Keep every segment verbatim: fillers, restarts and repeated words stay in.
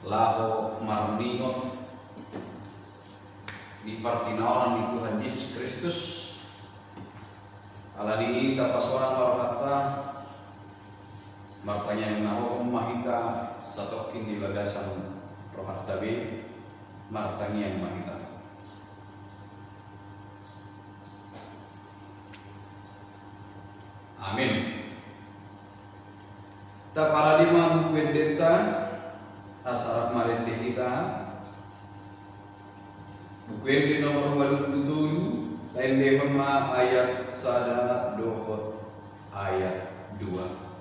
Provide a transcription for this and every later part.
Laho marningot di partinaonan ni Tuhan Jesus Kristus. Alani i tapasahat ma rohanta, martangiang na hohom ma hita satongkin di bagasan rohanta be, martangiang ma hita. Amin. Taparade ma Buku Endenta, asa rap marende hita. Buku Ende nomor ualu pulu tolu, taendehon ma ayat sada dohot ayat dua.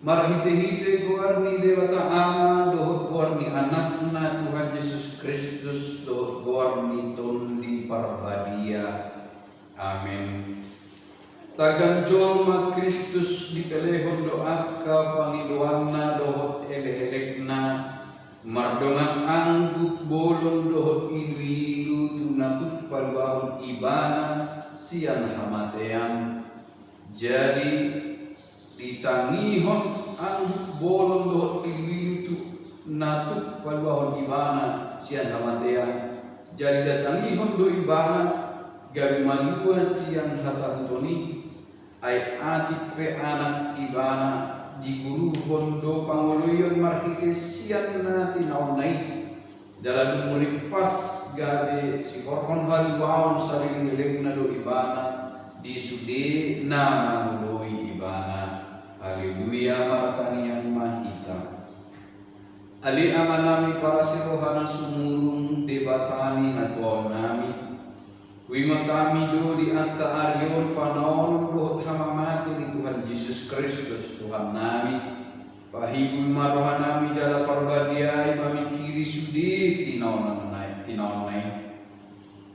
Marhitehite goar ni Debata Ama dohot goar ni Anakna Tuhan Jesus Kristus dohot goar ni Tondi Parbadia. Amen. Tagan jolma Kristus dipelehon do angka pangidoanna dohot elek-elekna, mardongan angguk bolon dohot ilu-ilu tu na tuk paluahon Ibana sian hamatean. Jadi, ditangihon angguk bolon dohot na tuk paluahon ibana sian hamatean. Jadi datangihon do ibana gabe malua sian hatahuton i. Ai atik pe anak ibana diguruhon do pangoloion marhite sian na tinaonna i. Jala dung rimpas gabe sihorhon haluaon saleleng-lelengna do ibana di sude na mangoloi ibana. Haleluya, martangiang ma hita. Ale Amanami parasi roha na sumurung, Debata ni hatuaonnami. Huingot hami do di angka ari on panaon dohot hamamate ni Tuhan Jesus Kristus Tuhannami. Pahibul ma rohanami jala parbadiai mamingkiri sude tinaonna i, tinaonna i.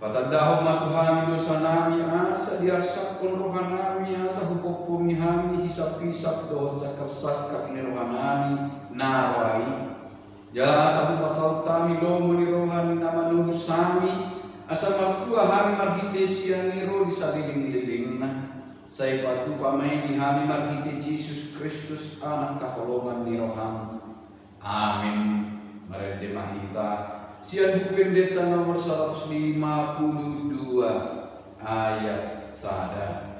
Patandahon ma tu hami dosanami asa diarsakkon rohanami asa hupompomi hami hisap-hisap dohot sangkap-sangkap ni rohanami na roa i. Jala asa hupasaut hami lomo ni roha ni na manolus hami, asa martua hami marhite sian i ro di saleleng-lelengna. Sai patupa ma i di hami marhite Jesus Kristus, Anak haholongan ni roham. Amin. Marende ma hita sian Buku Pendeta nomor saratus lima pulu dua ayat sada.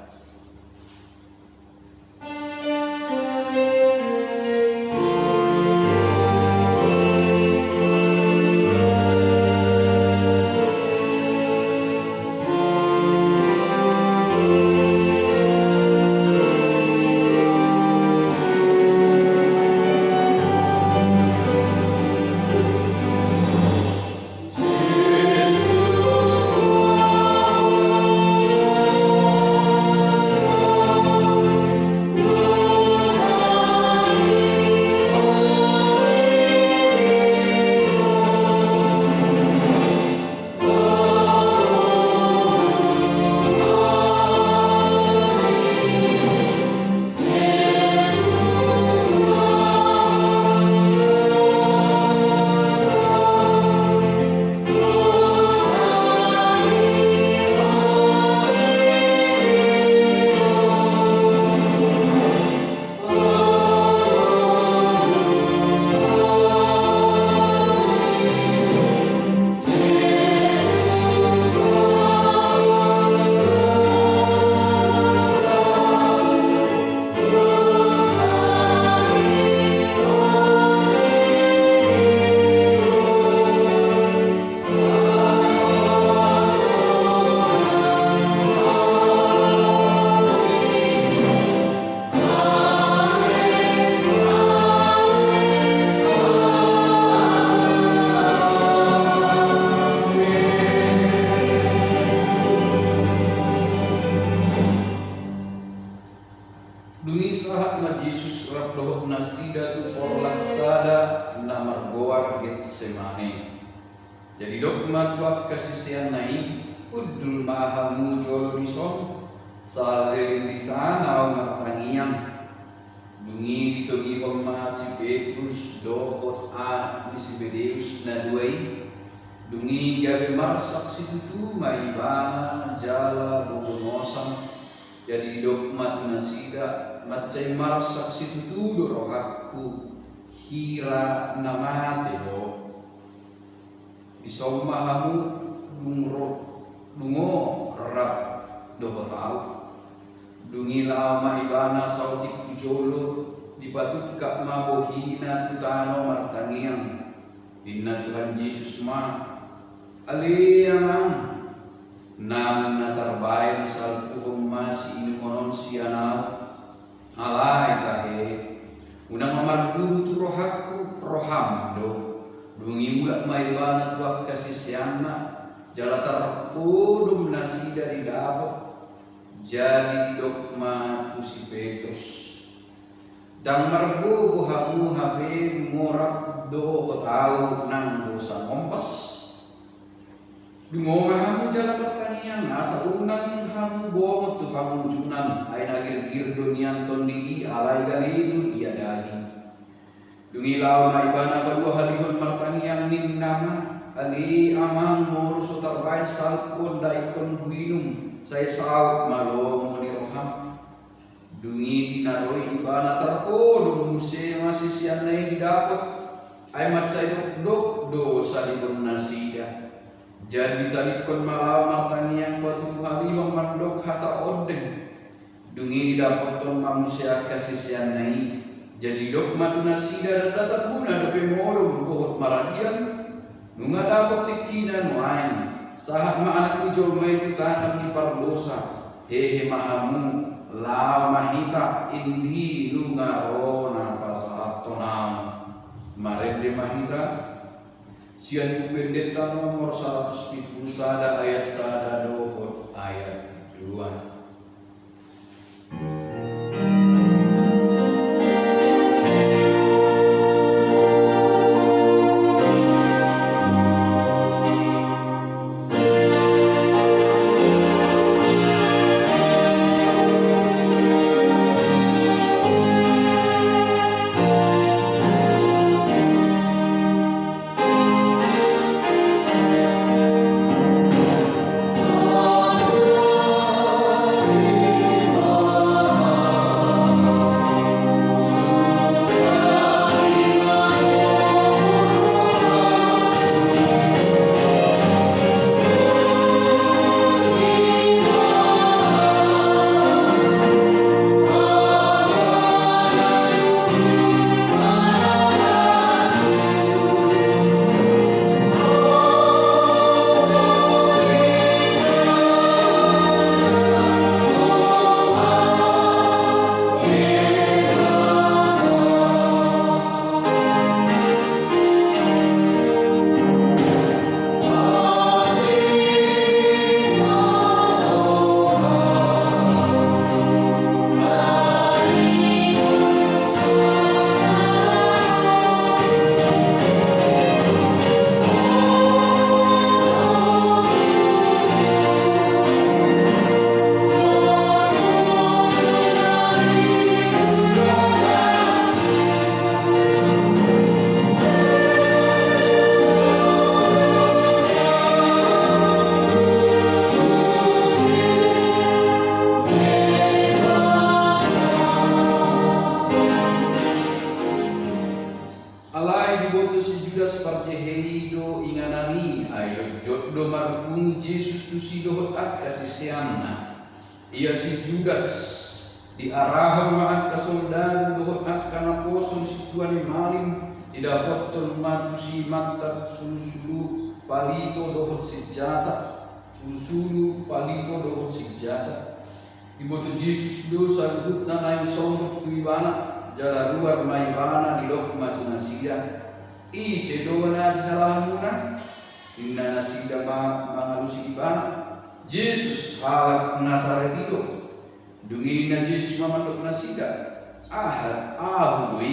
Dung i sahat ma Jesus rap dohot nasida tu porlak sada na margoar Getsemane. Jadi didok ma tu angka siseanna i, undul ma hamu jolo dison, saleleng dison ahu martangiang. Dung i ditogihon ma si Petrus dohot anak ni Sebedeus na dua i. Dung i gabe marsak situtu ma ibana jala bobonosan. Jadi didok ma tu nasida, mansai marsak situtu do rohangku, hira na mate do. Dison ma hamu dung ro, dungo rap dohot ahu. Dung i laho ma ibana saotik tu jolo, dipatungkap ma bohina tu tano martangiang. Ninna Tuhan Jesus ma, ale Amang, namun na tarbaen salpuhon ma siinumon on sian ahu. Alai tahe, unang ma marguru tu rohangku, roham do. Dung i mulak ma ibana tu angka siseanna, jala tarpodom nasida di dapot. Jadi didok ma tu si Petrus, ndang margogo hamu hape, dungo rap dohot ahu nang do sangombas. Dungo ma hamu jala martangiang asa unang hamu bongot tu pangunjunan, ai na girgir do nian tondi i, alai gale do ia daging. Dung i laho ma ibana paduahalihon martangiang, ninna ma, ale Amang, molo so tarbaen salpu on, daonkon huinum, sai saut ma lomo ni roham. Dung i dinaroi ibana tarpodom muse ma siseanna i di dapot. Ai mansai dokdok do salihon nasida. Jadi ditalingkon ma laho martangiang patuduhon mandok hata ondeng. Dung i didapothon ma muse angka siseanna i. Jadi didok ma tu nasida: Ndang datanmuna dope modom dohot maradian? Nunga dapot tingkina nuaeng, sahat ma Anak ni jolma i tu tangan ni pardosa. Hehe ma hamu, laho ma hita, indi nunga ro na pasahathon Ahu. Marende ma hita sian Buku Endenta nomor saratus pitu pulu sada, ayat sada dohot ayat dua. Alai diboto si Judas parjehei do inganan i, ai jotjot do marpungu Jesus tusi dohot angka siseanna. Ia si Judas diarahon ma angka soldadu dohot angka naposo ni sintua ni malim, didapothon ma tusi mantad sulusulu palito dohot sinjata, sulusulu palito dohot sinjata. Diboto Jesus do saluhutna naeng songgop tu ibana, jala ruar ma ibana, didok ma tu nasida: Ise do na jinalahanmuna? Ninna nasida ma mangalusi ibana: Jesus halak Nasaret i do. Dung i ninna Jesus ma mandok nasida: Aha, Ahu do i.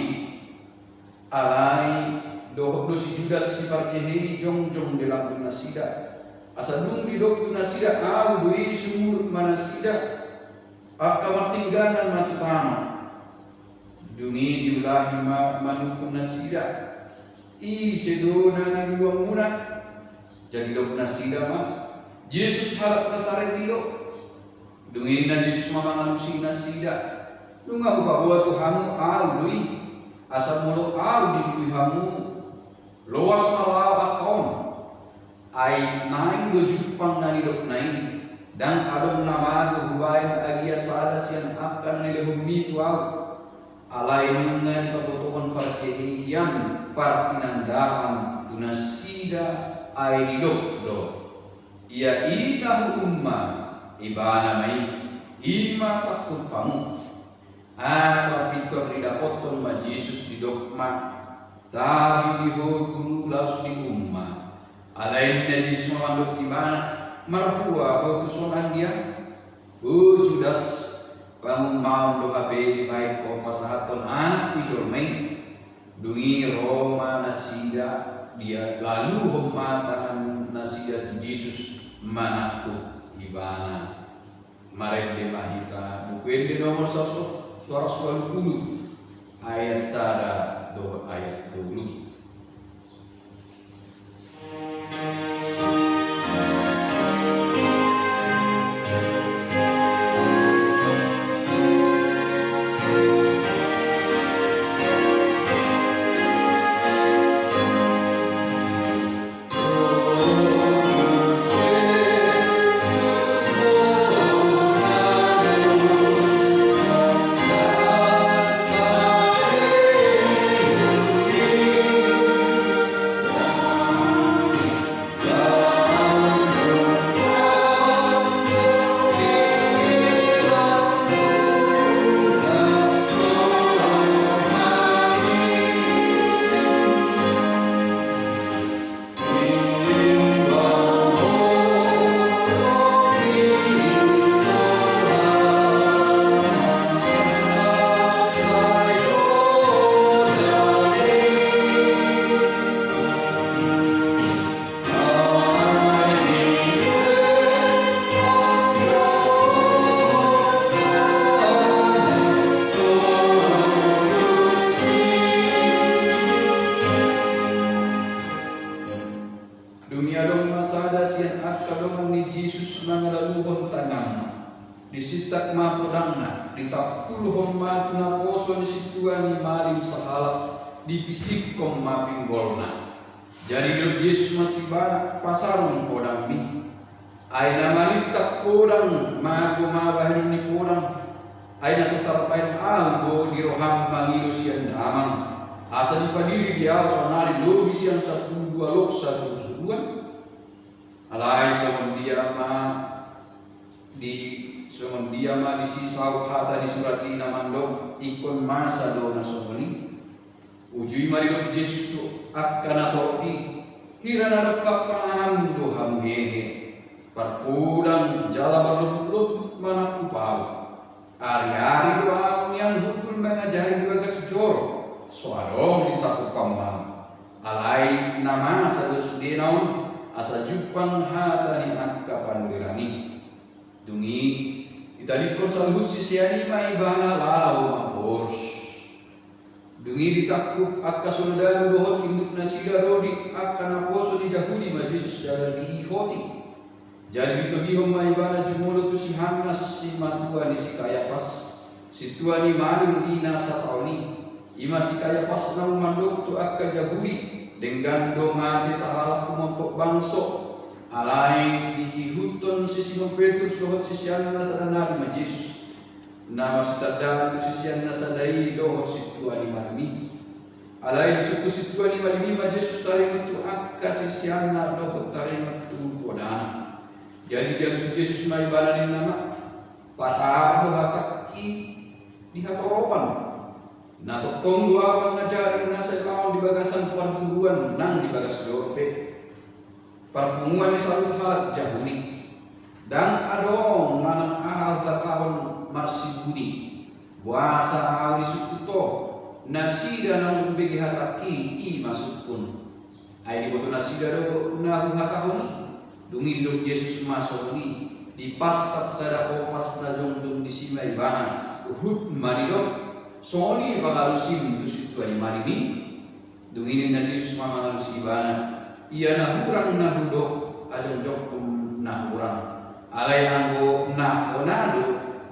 Alai dohot do si Judas si parjehei jongjong di lambung nasida. Asa dung didok tu nasida: Ahu do i, sumurut ma nasida angka martinggangan ma tu tano. Dung i diulahi ma manungkun nasida: Ise do na niluluanmuna? Jadi didok nasida ma: Jesus halak Nasaret i do. Dung i ninna Jesus ma mangalusi nasida: Nunga hupaboa tu hamu Ahu do i. Asa molo Ahu dilului hamu, loas ma laho angka on. Ai naeng do jumpang na nidokna i. Ndang adong na mago hubaen agia sada sian angka na nilehonmi tu Ahu. Alai nunga dipabotohon parjeheian partinandaan tu nasida, ai didok do: Ia i na huum ma, ibana ma i, i ma tangkup hamu. Asa pintor didapothon ma Jesus, didok ma: Tabi di ho Guru, laos dium ma. Alai ninna Jesus ma mandok ibana: Marhua ho tuson anggia? Ho Judas, pangumaon do hape dibaen ho pasahathon Anak ni jolma i? Dung i ro ma nasida, dilaluhon ma tangan nasida tu Jesus manangkup ibana. Marende ma hita. Buku Ende nomor saratus, saratus ualu pulu, ayat sada dohot ayat tolu. Malintak ma podangna, ditampulhon ma tu naposo ni sintua ni malim sahalak, dipisikkon ma pinggolna. Jadi didok Jesus ma tu ibana, "Pasarung podangmi." Ai na malintak podang, mago ma bahenon ni podang. Ai na so tarbahen ahu do di roham mangido sian Damang, asa dipadiri di ahu saonari lobi sian sampulu dua loksa surusuruan? Alai songon dia ma di, songon dia ma disi saut hata ni surat i na mandok, "Ingkon masa do na songon i?" Uju i ma didok Jesus tu angka na torop i, "Hira na dompak panganon do hamu hehe? Parpodang jala parlombuklombuk ma nang hupau. Ariari do ahu nian hundul mangajari di bagas joro, so adong ditampuk hamu ahu. Alai na masa do sudena on, asa jumpang hata ni angka panurirang i." Dung i ditadingkon saluhut sisean i ma ibana laho mamboros. Dung i ditangkup angka soldadu dohot induk nasida ro di angka naposo ni Jahudi ma Jesus jala diihoti. Jadi ditogihon ma ibana jumolo tu si Hannas, simatua ni si Kayapas, sintua ni malim di na sataon i. I ma si Kayapas naung mandok tu angka Jahudi, denggan do mate sahalak humompop bangso. Alai diihuthon si Simon Petrus dohot siseanna sada nari ma Jesus. Na masitandaan tu siseanna sada i dohot sintua ni malim i. Alai disungkun sintua ni malim i ma Jesus taringot tu angka siseanna dohot taringot tu podana. Jadi dialusi Jesus ma ibana ninna ma, "Patar do hatangki di hatoropan. Na tongtong do ahu mangajari na sai laon di bagasan parguruan nang di bagas joro pe, parpunguan ni saluhut halak Jahudi. Ndang adong manang aha huhatahon marsibuni. Boasa ahu disungkun ho? Nasida naung umbege hatangki i ma sungkun. Ai diboto nasida do na huhatahon i." Dung i didok Jesus ma songon i, dipastap sada opas na jongjong disi ma ibana, huhut ma didok, "Songon i pangalusim tu sintua ni malim i?" Dung i ninna Jesus ma mangalusi ibana, "Ia na hurang na hudok, jongjongkon na hurang. Alai anggo na hona do,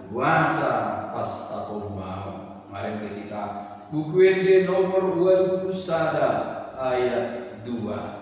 boasa pastapon ma ahu?" Marende hita, Buku Ende nomor ualu pulu sada, ayat dua.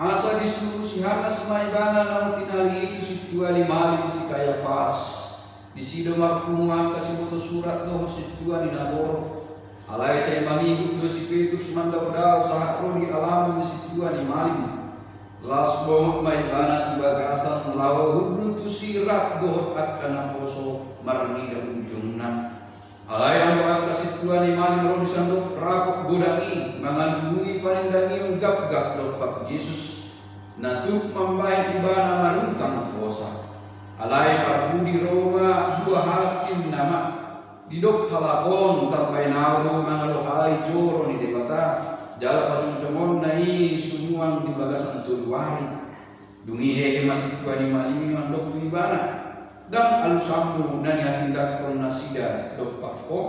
Asa disuru si Hannas ma ibana naung tinali i tu sintua ni malim si Kayapas. Disi do marpungu angka siboto surat dohot sintua ni natorop. Alai sai mangihut do si Petrus mandaodao sahat ro di alaman ni sintua ni malim. Laos bongot ma ibana tu bagasan laho hundul tusi rap dohot angka naposo marnida ujungna. Alai anggo angka sintua ni malim ro di sandok rapot godang i mangalului panindangion gapgap dompak Jesus, na tuk mambahen ibana marutang hosa. Alai parpudi ro ma dua halak i, ninna ma, "Didok halak on tarbahen ahu do mangalohai joro ni Debata, jala pajongjongonna i sumuang di bagasan tolu ari." Dung i hehe ma sintua ni malim i mandok tu ibana, "Ndang alusanmu na nihatindangkon nasida dompak ho?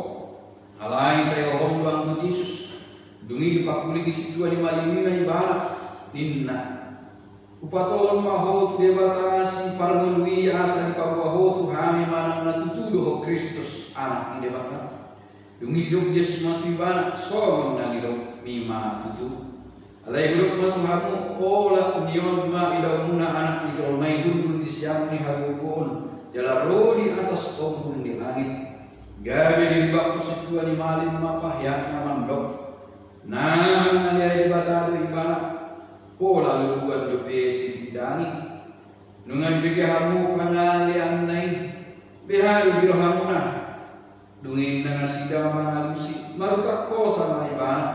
Alai sai roham do anggo Jesus, Dung i dipangkulingi sintua ni malim i ma ibana, ninna: Hupatolhon ma ho tu Debata siparngolu i asa dipaboa ho tu hami manang na tutu do ho Kristus, Anak ni Debata. Dung i didok Jesus ma tu ibana: Songon na nidokmi ma tutu. Alai hudok ma tu hamu, olat ni on ma idaonmuna Anak ni jolma i hundul di siamun ni hagogoon jala ro di atas ombun ni langit. Gabe diribanghon sintua ni malim ma paheanna mandok: Na mangaleai Debata do ibana, pola lobuan dope sitindangi. Nunga dibege hamu pangaleanna i, beha do didok hamuna? Dung i ninna nasida mangalusi, marutak hosa ma ibana.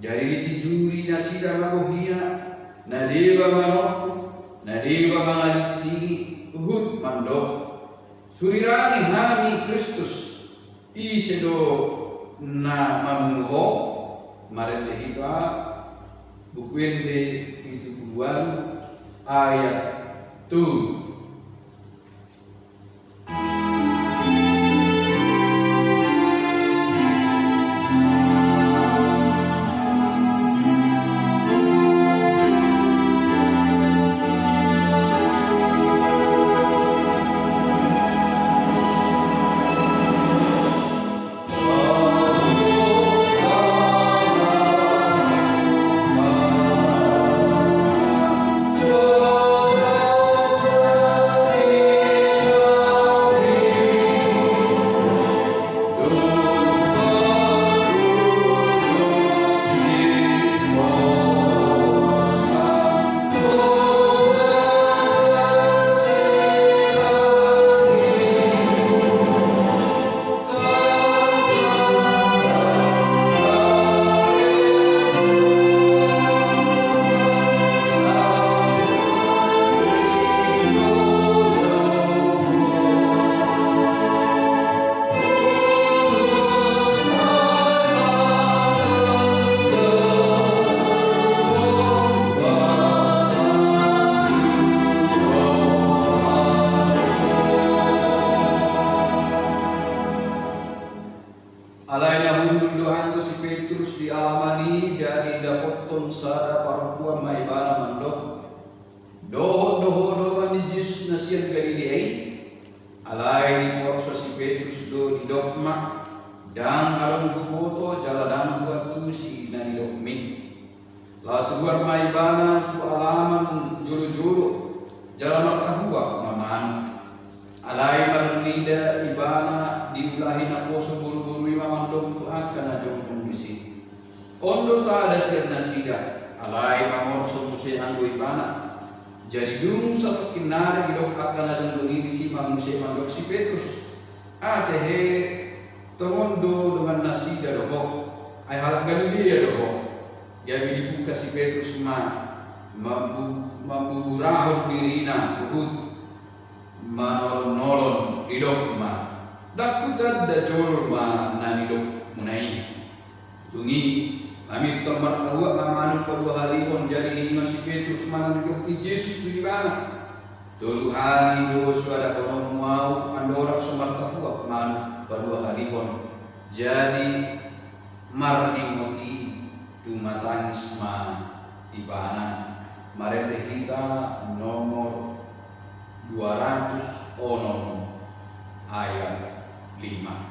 Jadi ditijuri nasida ma gohina, na deba manompu, na deba mangalusi, huhut mandok: Surirangi hami Kristus, ise do na mamunu ho? Marende hita Buku Ende pitu pulu ualu ayat tolu. Alai na hundul do anggo si Petrus di alaman i, jadi didapothon sada parompuan ma ibana mandok: Dohot do ho dongan ni Jesus na sian Galilea i? Alai diporso si Petrus do, didok ma: Ndang adong huboto jala ndang huantusi na nidokmi. Laos ruar ma ibana tu alaman jolojolo, jala martahuak ma manuk. Alai marnida ibana diulahi naposo boruboru i ma mandok tu angka na jongjong disi: On do sada sian nasida. Alai mamorso muse anggo ibana. Jadi dung satongkin nari didok angka na jongjong i disi ma muse mandok si Petrus: Ate he, tongon do dongan nasida do ho, ai halak Galilea do ho. Gabe dibungka si Petrus ma mambu-, mambuburahon dirina huhut manolonolon, didok ma: Ndang hutanda jolma na nidokmuna i. Dung i mamintor martahuak ma manuk paduahalihon, jadi diingot si Petrus ma na nidok ni Jesus tu ibana: Tolu hali do so adahononmu ahu andorang so martahuak manuk paduahalihon. Jadi marningot i tumatangis ma ibana. Marende hita nomor dua ratus onom ayat lima.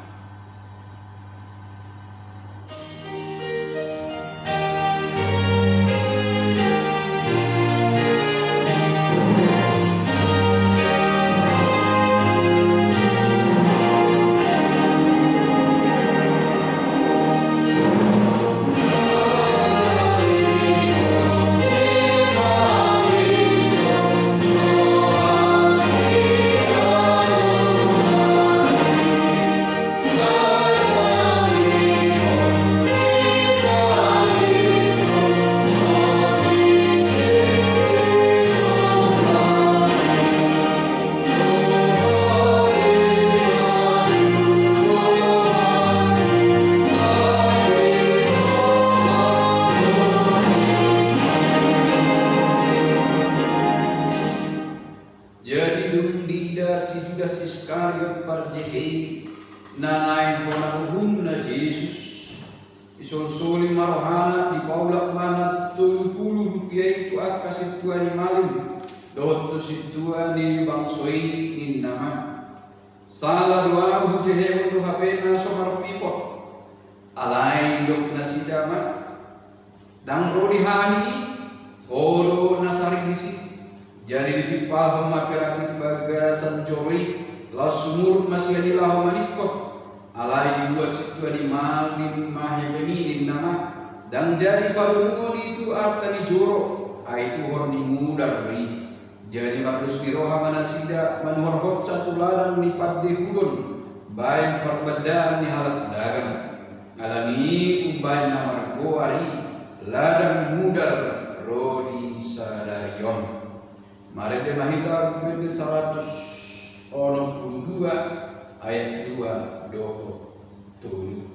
Jadi dung diida si Judas Iskariot parjeke i na naeng hona uhumna Jesus, Disolsoli ma rohana, dipaulak ma na tolu pulu rupia i tu angka sintua ni malim dohot tu sintua ni bangso i, ninna ma: Sala do ahu hujehehon do hape na so marpipot. Alai didok nasida ma: Ndang ro di hami i, ho do na saring disi. Jadi ditimpalhon ma perak i tu bagasan joro i, laos sumurut ma sian i laho maningkot. Alai dibuat sintua ni malim ma hepeng i, ninna ma: Ndang jadi padomuhon i tu arta ni joro, ai tuhor ni mudar do i. Jadi mardos ni roha ma nasida manuhorhonsa tu ladang ni pandehudon baen parbandaan ni halak dagang. Alani i umbaen na margoar i ladang mudar ro di sadari on. Marende ma hita tu Psalmen saratus onom pulu dua, ayat dua dohot tolu.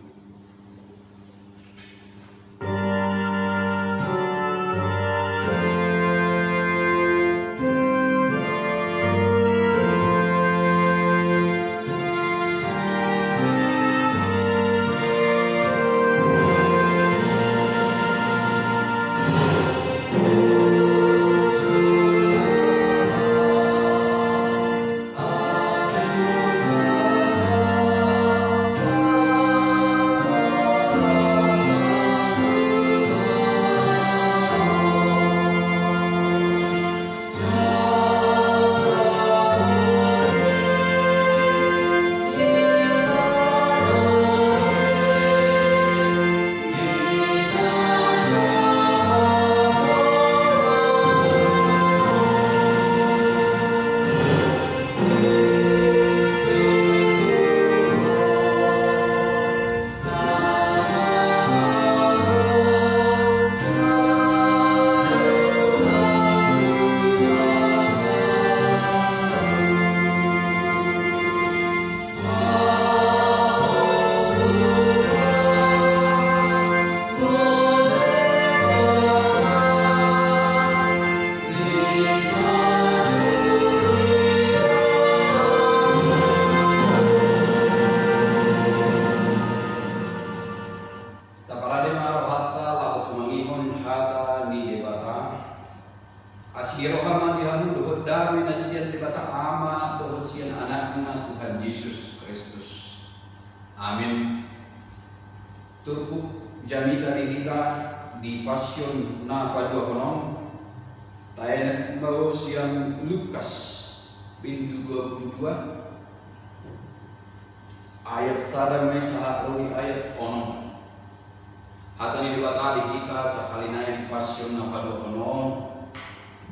Taparade ma rohanta laho tumangihon hata ni Debata. Asi ni roha ma di hamu dohot dame na sian Debata Ama dohot sian Anakna Tuhan Jesus Kristus. Amin. Turpuk jamita di hita di Passion na paduahon on, taenet ma sian Lukas bindu dua pulu dua, ayat sada ma i sahat ro di ayat onom. Hata ni Debata di hita sahali nai di Passion na paduahon on,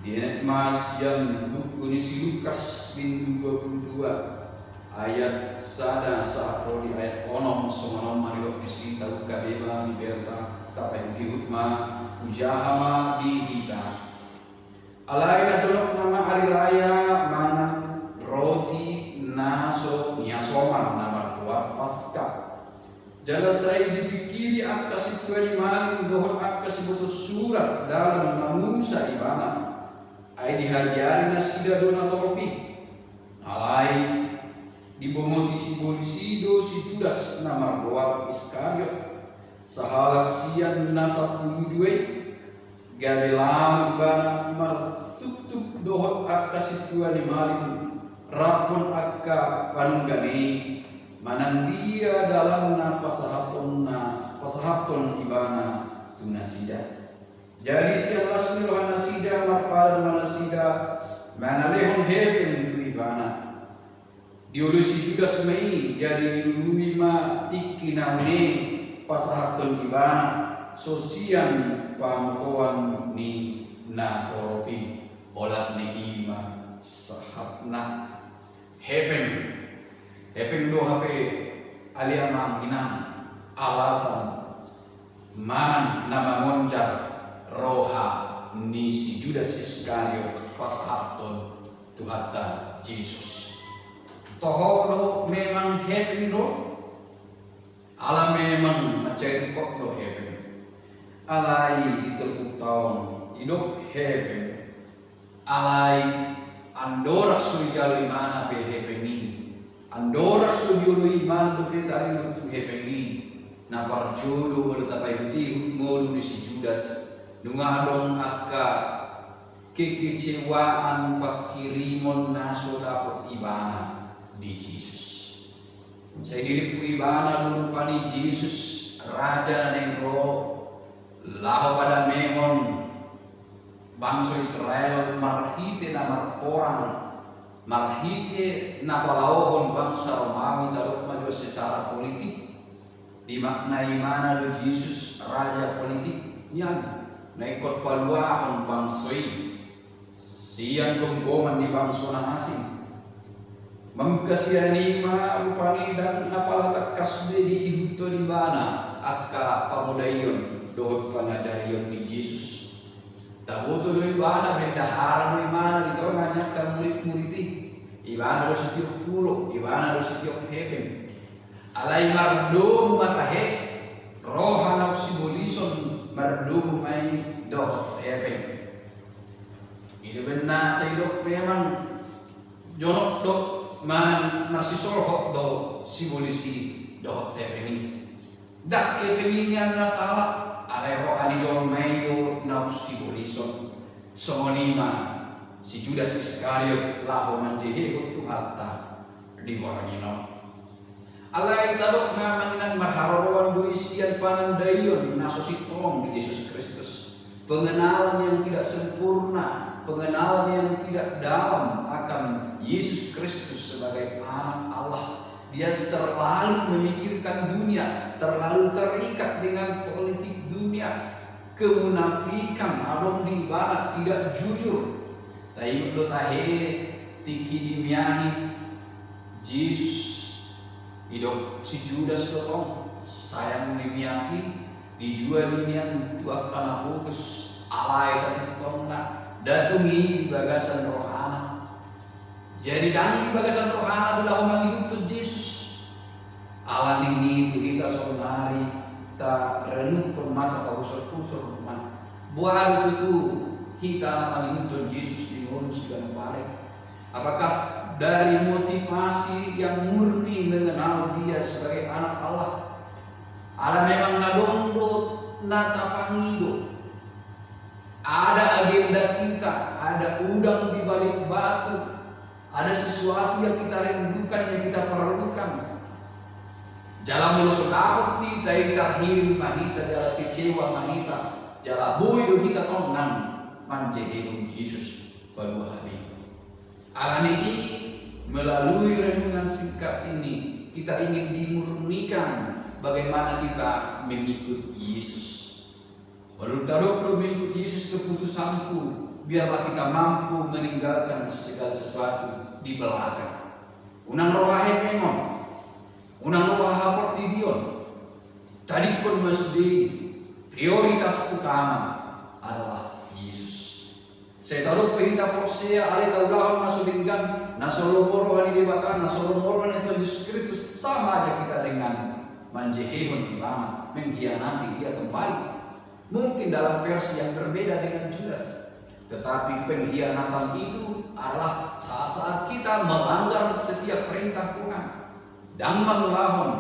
dienet ma sian buku ni si Lukas bindu dua pulu dua, ayat sada sahat ro di ayat onom. Songon on ma didok disi, taungkap be ma di berta, tapaihutihut ma, hujaha ma di hita. Alai na jonok nama ari raya mangan roti na so niasoman na margoar Paska. Jala sai dipingkiri angka sintua ni malim dohot angka siboto surat dalan mamusa ibana. Ai dihabiari nasida do natorop i. Alai dibongoti sibolis i do si Judas na margoar Iskariot, sahalak sian na sampulu dua i. Gabe laho ibana martuktuk dohot angka sintua ni malim rap dohot angka panunggane i, manang dia dalanna pasahatonna, pasahathon ibana tu nasida. Jadi sian las ni roha nasida marpadan ma nasida mangalehon hepeng tu ibana. Dioloi si Judas ma i, jadi dilului ma tingki na une pasahathon ibana, so sian pamotoan ni natorop i. Olat ni i ma sahatna. Hepeng. Hepeng do hape, ale amang inang, alasan manang na mangonjar roha ni si Judas Iskariot pasahathon Tuhanta Jesus. Toho do memang hepeng do? Ala memang mansai ringkot do hepeng. Alai di turpukta on didok hepeng. Alai andorang so dijalo ibana pe hepeng i, andorang so dioloi ibana dope taringot tu hepeng i, Na parjolo molo tapaihut-ihut ngolu ni si Judas, nunga adong angka kekecewaan pangkirimon na so dapot ibana di Jesus. Sai dirimpu ibana do rupani Jesus, raja na naeng ro laho padamehon bangso Israel marhite na marporang, marhite na palaohon bangsa Romawi, tadok ma jo secara politik. Dimaknai ibana do Jesus raja politik nian, na ingkon paluahon bangso i sian gomgoman ni bangso na asing. Mangkasiani ma rupani, ndang apala tangkas be diihuthon ibana angka pamodaion dohot pangajarion ni Jesus. Taboto do ibana bendahara do ibana di tonga ni angka murid-murid i. Ibana do sitiop puro, ibana do sitiop hepeng. Alai mardomu ma tahe, roha na umsibolison mardomu ma i dohot hepeng. I do umbahen na sai didok memang jonok do manang marsisolhot do sibolis i dohot hepeng i. Ndang hepeng i nian na sala, alai roha ni jolma i do na umsibolison. Songon i ma si Judas Iskariot laho manjehehon Tuhanta di borngin on. Alai tadok ma amang inang, marharoroan do i sian panandaion na so sintong di Jesus Kristus. Pengenalan yang tidak sempurna, pengenalan yang tidak dalam akan Yesus Kristus sebagai Anak Allah. Dia terlalu memikirkan dunia, terlalu terikat dengan politik dunia. Kemunafikan adong di ibana, tidak jujur. Taingot do tahe tingki dimiahi Jesus, didok si Judas do tong, sayang dimiahi, dijual i nian tu angka na pogos, alai sasintongna ndang tung i di bagasan rohana. Jadi ndang di bagasan rohana do laho mangihuthon Jesus. Alani i tu hita saonari tarenungkon ma, tapausur-usur ma. Boha do tutu hita mangihuthon Jesus di ngolu siganup ari? Apakah dari motivasi yang murni mengenal Dia sebagai Anak Allah? Ala memang na adong do na tapangido. Ada agenda kita, ada udang di balik batu, ada sesuatu yang kita rindukan, yang kita perlukan. Jala molo so dapot hita i, tarhirim ma hita, jala kecewa ma hita, jala boi do hita tong nang manjehehon Jesus paduahalihon. Alani i, melalui renungan singkat ini, kita ingin dimurnikan bagaimana kita mengikut Yesus. Molo tadok do mengikut Yesus keputusanku, biarlah kita mampu meninggalkan segala sesuatu di belakang. Unang roha hepengon, unang roha haportibion. Tadingkon ma sude i, prioritas utama adalah Yesus. Sai tadok pe hita porsea, alai taulahon ma so denggan, na so lomo roha ni Debata, na so lomo roha ni Tuhan Jesus Kristus, sama aja kita dengan manjehehon Ibana, mengkhianati Dia kembali. Mungkin dalam versi yang berbeda dengan Judas, tetapi pengkhianatan itu adalah saat-saat kita melanggar setiap perintah Tuhan. Ndang mangulahon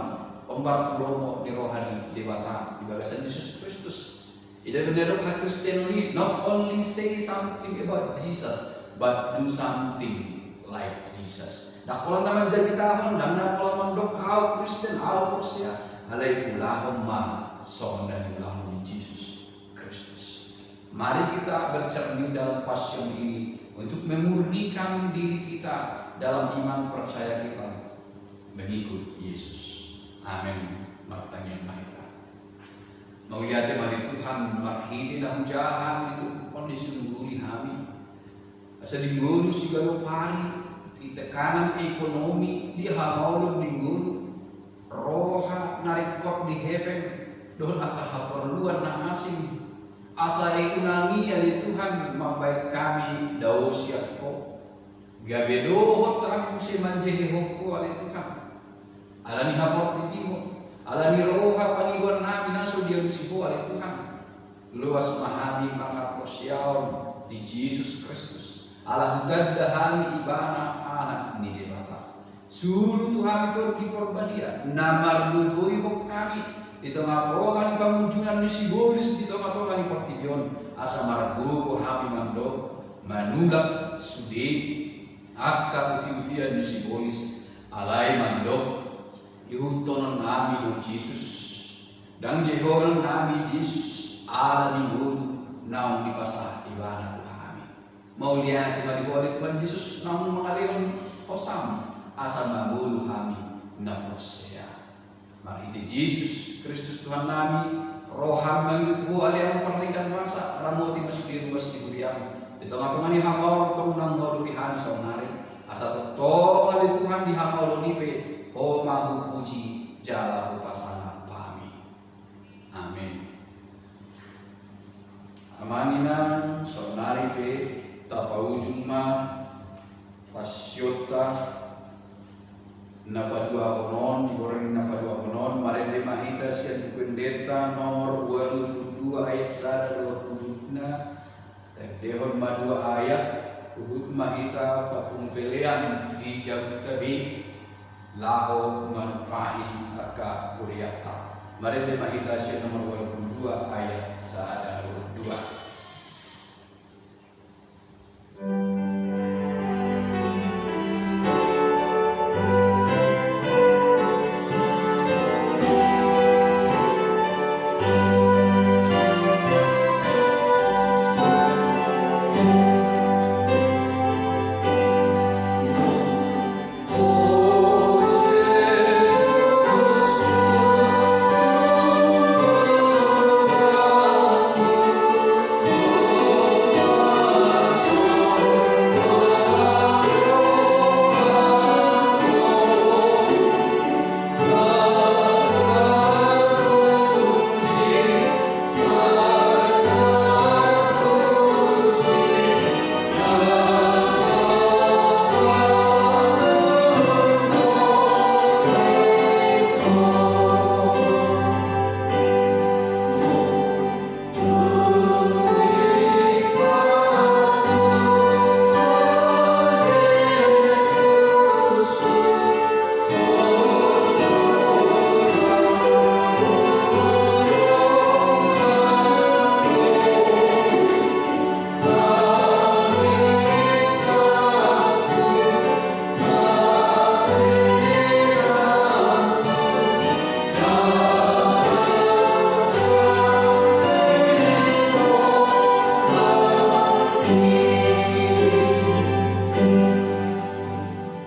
hombar tu lomo ni roha ni Debata di bagasan Jesus Kristus. I do umbahen na didok hakristen i, not only say something about Jesus, but do something like Jesus. Ndang holan na manjabitahon, ndang na holan mandok ahu Kristen, ahu porsea, alai ulahon ma songon na niulahon ni Jesus Kristus. Mari kita bercermin dalam Passion ini untuk memurnikan diri kita dalam iman percaya kita mengikut Yesus. Amin. Martangiang ma hita. Mauliate ma di Tuhan, marhite na hujaha hami tu on disungguli hami. Asa di ngolu siganup ari, di tekanan ekonomi, di hamaolon ni ngolu, roha na ringkot di hepeng dohot angka haporluan na asing. Asa i unang i ale Tuhan mambahen hami dao sian Ho. Gabe dohot hami muse manjehehon Ho ale Tuhan. Alani haportibihon, alani roha pangidoan nami na so dialusi Ho ale Tuhan. Loas ma hami marhaporseaon di Jesus Kristus, ala hutanda hami Ibana Anak ni Debata. Suru tu hami Tondi Porbadia, na margogoihon hami, di tongatonga ni pangunjunan ni sibolis di tongatonga ni portibi on, asa margogo hami mandok, manulak sude angka utiutian ni sibolis, alai mandok, ihuthonon nami do Jesus. Ndang jehonon nami Jesus ala ni ngolu naung dipasahat ibana tu hami. Mauliate ma di Ho ale Tuhan Jesus naung mangalehon hosam, asa mangolu hami na porsea. Marhite Jesus Kristus Tuhan nami, ro hami mangido tu Ho ale Amang pardenggan basa, ramoti ma sude ruas ni huriam di tongatonga ni hamaolon tong naung huadopi hami saonari, asa tongtong ale Tuhan di hamaolon i pe Ho ma hupuji jala hupasangap hami. Amen. Amang inang, saonari pe tapaujung ma pasionta na paduahon on, di borngin na paduahon on, marende ma hita sian Buku Endenta nomor ualu pulu dua ayat sada dohot pulu na, taendehon ma dua ayat, huhut ma hita papungu pelean di jabunta be, laho manumpahi angka hurianta. Marende ma hita sian nomor ualu pulu dua ayat sada dohot dua.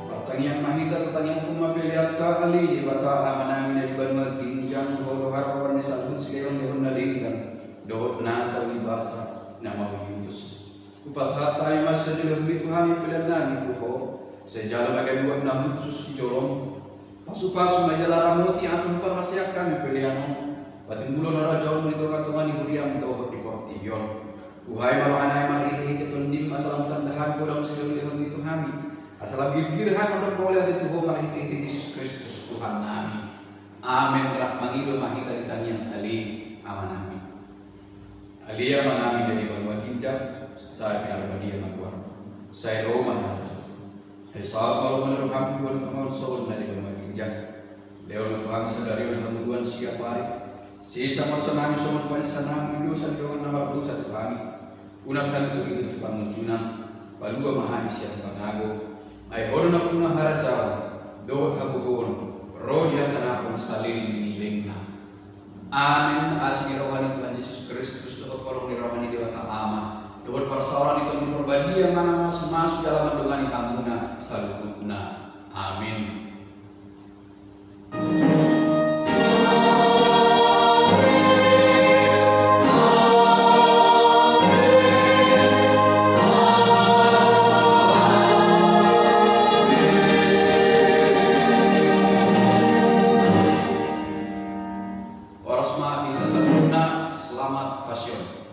Martangiang ma hita, tatangiangkon ma peleanta. Ale Debata Amanami na di banua ginjang, Ho do haroroan ni saluhut silehonlehon na denggan dohot nasa unintelligensi na mauliutus. Hupasahat hami ma sian dilehonMi tu hami pelean nami tu Ho. Sai jalo ma gabe uap na hushus di joloM. Pasupasu ma jala ramoti asa huparhaseang hami pelean on patimbulhon harajaonMu di tongatonga ni huriaM dohot di portibi on. Buhai ma roha nami marhitehite TondiM asa lam tanda hami godang silehonlehonMi tu hami, asa lam girgir hami mandok mauliate tu Ho marhitehite Jesus Kristus Tuhan nami. Amen. Rap mangido ma hita di tangiang Ale Amanami. Ale Amanami na di banua ginjang, sai pinarbadia ma goarMu. Sai ro ma harajaonMu. Sai saut ma lomo ni rohaM tu atas tonga on songon na di banua ginjang. Lehon ma tu hami sadari on hangoluan siapari. Sesa ma dosa nami songon panesanami di dosa ni dongan na mardosa tu hami. Unang tanda tu hami tu pangunjunan. Palua ma hami sian pangago. Ai Ho do nampuna harajaon dohot hagogoon, ro di hasangapon saleleng ni lelengna. Amen. Asi ni roha ni Tuhan Jesus Kristus dohot holong ni roha ni Debata Ama dohot parsaoran ni Tondi Parbadia manang masumasu jala mandongani hamuna saluhutna. Amen. Horas ma di hita saluhutna, selamat Pasion.